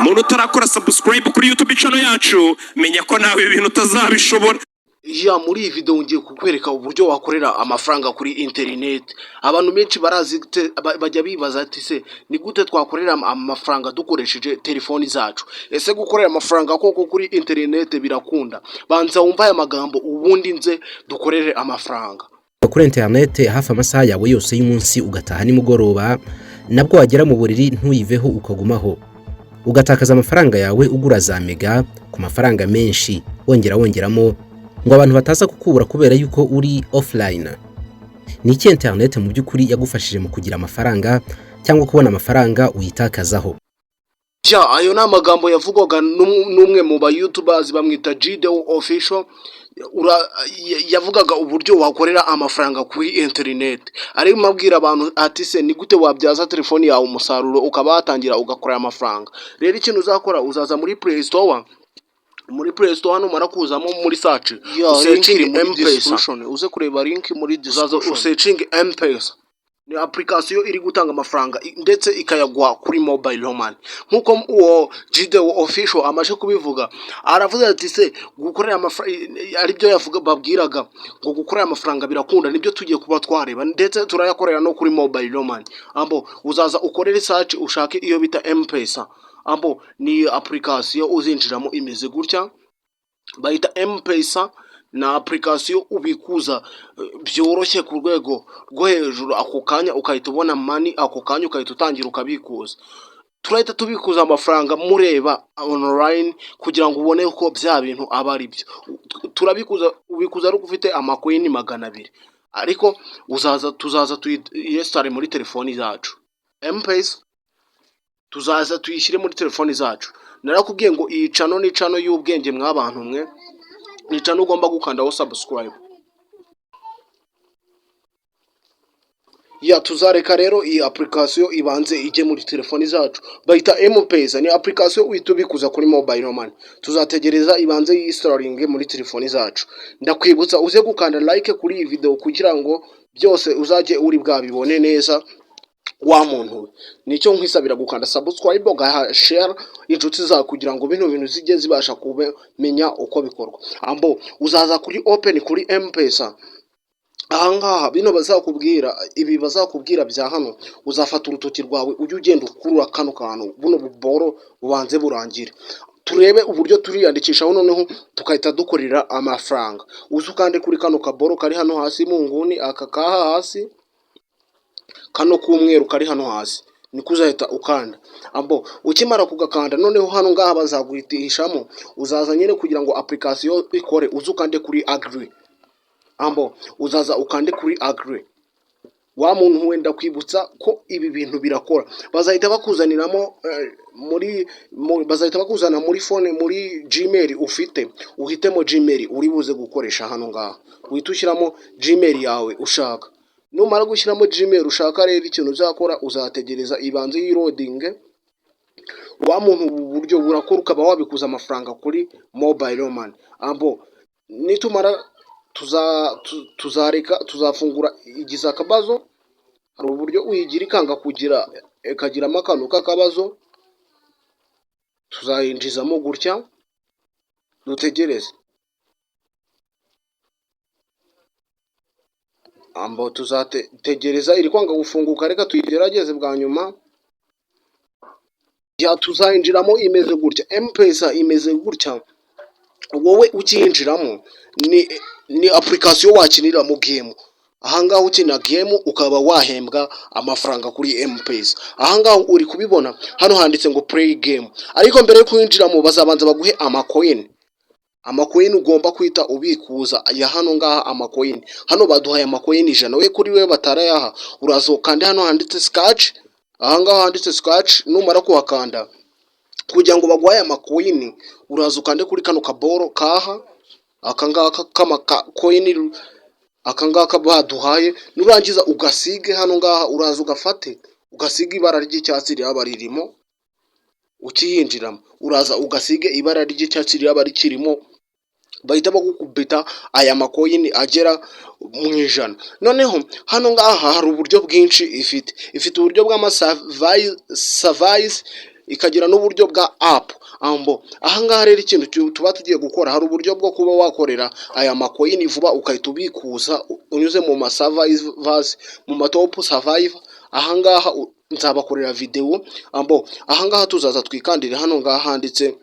Muntu utarakora subscribe kuri YouTube channel yacu, menya ko nawe ibi bintu utazabishobora. Ya, muri iyi video ngiye kukwereka uburyo wakorera amafaranga kuri interineti. Abantu benshi barazi bajya bibaza ati: "Se ni gute twakorera amafaranga dukoresheje telefoni zacu? Ese gukorera amafaranga koko kuri interineti birakunda?" Banza wumve aya magambo, ubundi nze dukorere amafaranga. Kuri interineti hafi amasaha yawe yose y'umunsi, ugataha nimugoroba, nabwo wagera mu buriri ntuyiveho, ukagumaho, ugatakaza amafaranga yawe ugura za mega ku mafaranga menshi, wongera wongeramo ngo abantu bataza kukubura kubera yuko uri offline. Ni iki interineti mu by'ukuri yagufashije mu kugira amafaranga cyangwa kubona amafaranga uyitakazaho? Ya, ayo ni amagambo yavugwaga n'umwe mu ba youtubers bamwita Gideo Official. Yavugaga uburyo wakorera amafaranga kuri interineti, arimo abwira abantu ati: "Se ni gute wabyaza telefoni yawe umusaruro, ukaba watangira ugakorera amafaranga?" Rero ikintu uzakora, uzaza muri Play Store. Muri Play Store numara kuzamo, muri search usearchinge M-Pesa. Uze kureba link muri Uzaza description. usearchinge M-Pesa. Ni application iri gutanga amafaranga ndetse ikayaguha kuri mobile money, nk'uko uwo Gideo Official amaze kubivuga. Aravuze ati: "Se gukorera amafaranga", aribyo yavuga, babwiraga ngo gukorera amafaranga birakunda. Nibyo tugiye kuba twareba, ndetse turayakorera no kuri mobile money. Ambo uzaza ukorere search, ushake iyo bita M-Pesa. Ambo ni application uzinjiramo imeze gutya, bayita M-Pesa. Ni application ubikuza byoroshye ku rwego rwo hejuru, ako kanya ukahita ubona money, ako kanya ukahita utangira ukabikuza. Turahita tubikuza amafaranga mureba online kugira ngo ubone ko bya bintu aba ari byo. Turabikuza, ubikuza ari uko ufite amacoin 200, ariko uzaza, tuzaza tuyinstalle muri telefoni zacu. M-Pesa tuzaza tuyishyire muri telefoni zacu. Narakubwiye ngo iyi channel ni channel y'ubwenge. Mw'abantu mwe, ni channel ugomba gukandaho subscribe. Ya, tuzareka rero iyi application ibanze ijye muri telefoni zacu. Bayita M-Pesa, ni application uhita ubikuza kuri mobile money. Tuzategereza ibanze yinstallinge muri telefoni zacu. Ndakwibutsa uze gukanda like kuri iyi video kugira ngo byose uzajye uri bwabibone neza. Wa muntu we, nicyo nkwisabira, gukanda subscribe, ugaha share inshuti zawe kugira ngo bino bintu zijye zibasha kumenya uko bikorwa. Ambo uzaza kuri open kuri M-Pesa. Ahangaha bino bazakubwira, ibi bazakubwira bya hano, uzafata urutoki rwawe ujye ugenda ukurura kano kantu, buno buboro bubanze burangire, turebe uburyo turiyandikishaho, noneho tugahita dukorera amafaranga. Uze ukande kuri kano kaboro kari hano hasi mu nguni, aka kaha hasi, kano k'umweru kari hano hasi, niko uzahita ukanda. Ambo ukimara kugakanda, noneho hano ngaha bazaguhitishamo. Uzaza nyine kugira ngo application ikore, uze ukande kuri agree. Ambo uzaza ukande kuri agree. Wa muntu, wenda kwibutsa ko ibi bintu birakora. Bazahita bakuzaniramo bazahita bakuzana muri phone, muri Gmail ufite. Uhitemo Gmail uri buze gukoresha. Hano ngaha uhita ushyiramo Gmail yawe ushaka. Numara gushyiramo Gmail ushaka rero, ikintu uzakora, uzategereza ibanze yiloadinge. Wa muntu, ubu buryo burakora, ukaba wabikuza amafaranga kuri mobile money. Ambo nitumara tuzareka, tuzafungura igize akabazo. Hari uburyo uyigira ikanga kugira, ikagiramo akantu k'akabazo. Tuzayinjizamo gutya, dutegereze. Ambo tuzategereza, iri kwanga gufunguka, reka tuyigerageze bwa nyuma. Ya, tuzayinjiramo imeze gutya. M-Pesa imeze gutya. Wowe ukiyinjiramo, ni application wakiniramo game. Ahangaha ukina game ukaba wahembwa amafaranga kuri M-Pesa. Ahangaha uri kubibona, hano handitse ngo play game, ariko mbere yo kwinjiramo bazabanza baguhe amacoin, amacoin ugomba kwita ubikuza ya hano ngaha. Amacoin hano baduhaye amacoin 100. We kuri we batarayaha, uraza ukande hano handitse scratch. Ahangaha handitse scratch, numara kuhakanda, kugira ngo baguhaye amacoin, uraza ukande kuri kano kaboro kaha, aka ngaka k'amacoin, aka ngaka baduhaye. Nurangiza ugasige hano ngaha, uraza ugafate ugasiga ibara ry'icyatsi riraba ririmo. Ukiyinjiramo, uraza ugasige ibara ry'icyatsi riraba rikirimo, bahita bagukubita aya macoin agera mu 100. Noneho hano ngaha hari uburyo bwinshi ifite. Ifite uburyo bw'amasurveys. ikagira n'uburyo bwa app. Ambo ahangaha rero, ikintu tuba tugiye gukora, hari uburyo bwo kuba wakorera aya macoin vuba, ugahita ubikuza unyuze mu masurveyors, mu matop survivor. Ahangaha nzabakorera videwo. Ambo ahangaha tuzaza twikandire hano ngaha handitse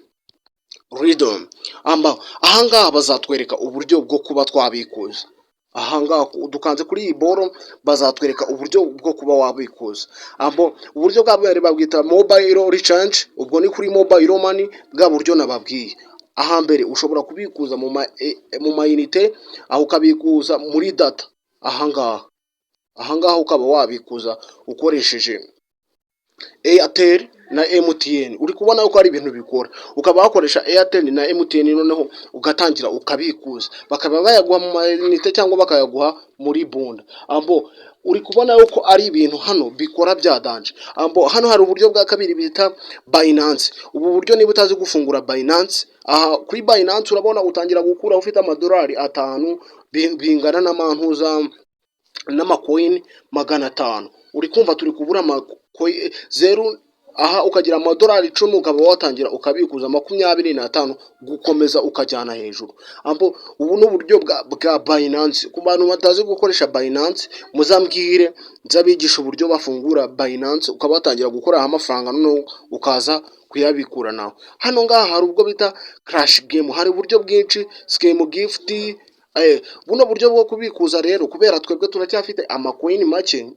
redeem. Amba ahangaha bazatwereka uburyo bwo kuba twabikuza. Ahangaha dukanze kuri iyi boro, bazatwereka uburyo bwo kuba wabikuza. Ambo uburyo bwa mbere babwita mobile recharge, ubwo ni kuri mobile money, bwa buryo nababwiye. Ahambere ushobora kubikuza mu mayinite, aho ukabikuza muri data. Ahangaha ukaba wabikuza ukoresheje Airtel na MTN. Uri kubona ko ari ibintu bikora, ukaba wakoresha Airtel na MTN, noneho ugatangira ukabikuza, bakaba bayaguha mu mayinite cyangwa bakayaguha muri bundle. Ambo uri kubona yuko ari ibintu hano bikora bya danger. Ambo hano hari uburyo bwa kabiri bita Binance. Ubu buryo, niba utazi gufungura Binance, aha kuri Binance urabona utangira gukura ufite amadolari 5, bingana n'amantuza n'amacoin 500. Uri kumva turi kubura amacoin zeru. Aha ukagira amadolari 10, ukaba watangira ukabikuza 25, gukomeza ukajyana hejuru. Ambo ubu ni uburyo bwa Binance. Ku bantu batazi gukoresha Binance, muzambwire nzabigisha uburyo bafungura Binance, ukaba watangira gukoraho amafaranga, noneho ukaza kuyabikura nawe. Hano ngaha hari ubwo bita crash game, hari uburyo bwinshi, scam gift. Buno buryo bwo kubikuza rero, kubera twebwe turacyafite amacoin make,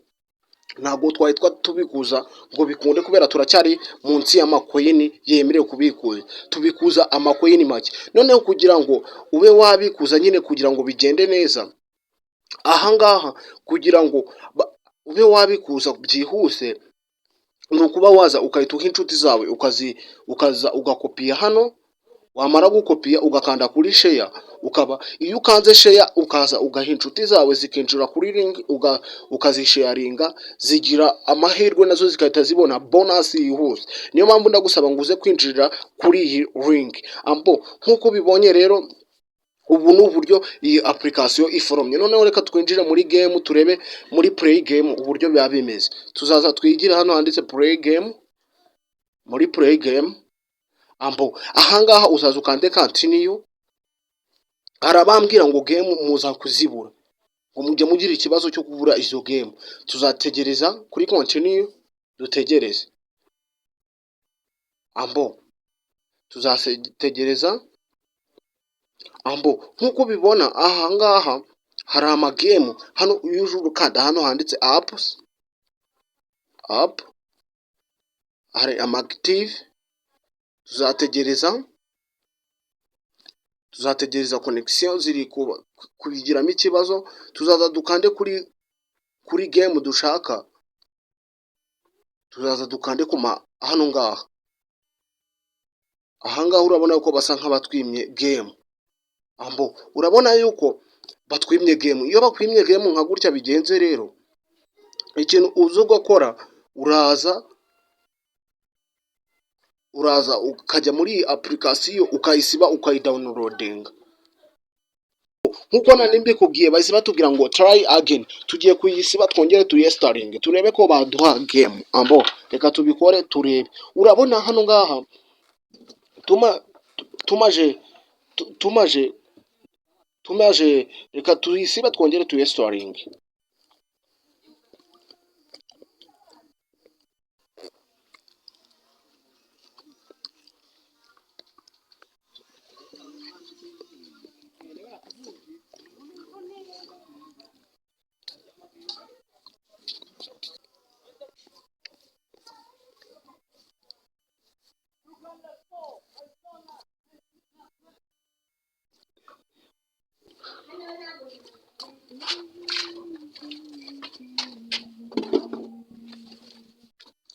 ntabwo twari tubikuza ngo bikunde, kubera turacyari munsi y'amacoin yemerewe kubikuza. Tubikuza amacoin make. Noneho kugira ngo ube wabikuza nyine, kugira ngo bigende neza ahangaha, kugira ngo ube wabikuza byihuse, ni ukuba waza ugahita uha inshuti zawe, ukaza ugakopiya hano. Wamara gukopiya, ugakanda kuri share. Ukaba iyo ukanze share, ukaza ugaha inshuti zawe zikinjira kuri link, ukazisharinga, zigira amahirwe nazo zigahita zibona bonus yihuse. Niyo mpamvu ndagusaba ngo uze kwinjirira kuri iyi link. Ambo nk'uko ubibonye rero, ubu ni uburyo iyi application iforomye. Noneho reka twinjire muri game, turebe muri play game uburyo biba bimeze. Tuzaza twigire hano handitse play game. Muri play game, ambo ahangaha uzaza ukande continue. Hari abambwira ngo game muza kuzibura, ngo mujye mugira ikibazo cyo kubura izo game. Tuzategereza kuri continue, dutegereze. Ambo tuzategereza. Ambo nk'uko ubibona ahangaha hari amagame. Hano iyo uje ukanda hano handitse apps, app, hari ama active. Tuzategereza, connection ziri kubigiramo ikibazo. Tuzaza dukande kuri game dushaka. Tuzaza dukande ku ma hano ngaha. Ahangaha urabona ko basa nk'abatwimye game. Ambo urabona yuko batwimye game. Iyo bakwimye game nka gutya bigenze rero, ikintu uza ugakora, uraza ukajya muri iyi application, ukayisiba, ukayidownloadinga. Nkuko nari mbikubwiye, bahise batubwira ngo try again. Tugiye kuyisiba, twongere tuyinstallinge, turebe ko baduha game. Ambo reka tubikore turebe. Urabona hano ngaha tumaje, reka tuyisibe, twongere tuyinstallinge.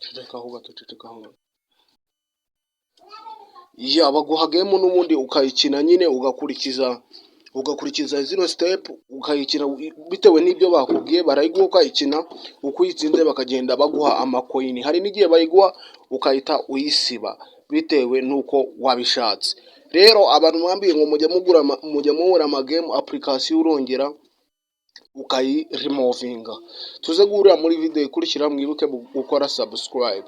Cecekaho gato, cecekaho gato. Ya, baguha game n'ubundi ukayikina nyine, ugakurikiza zino step, ukayikina bitewe n'ibyo bakubwiye. Barayiguha ukayikina, uko uyitsinze bakagenda baguha amacoin. Hari n'igihe bayiguha ukahita uyisiba bitewe n'uko wabishatse. Rero abantu mwambwiye ngo mujye mugura mujye mubura amagame, application urongera ukayirimovinga. Tuze guhurira muri video ikurikira. Mwibuke gukora subscribe.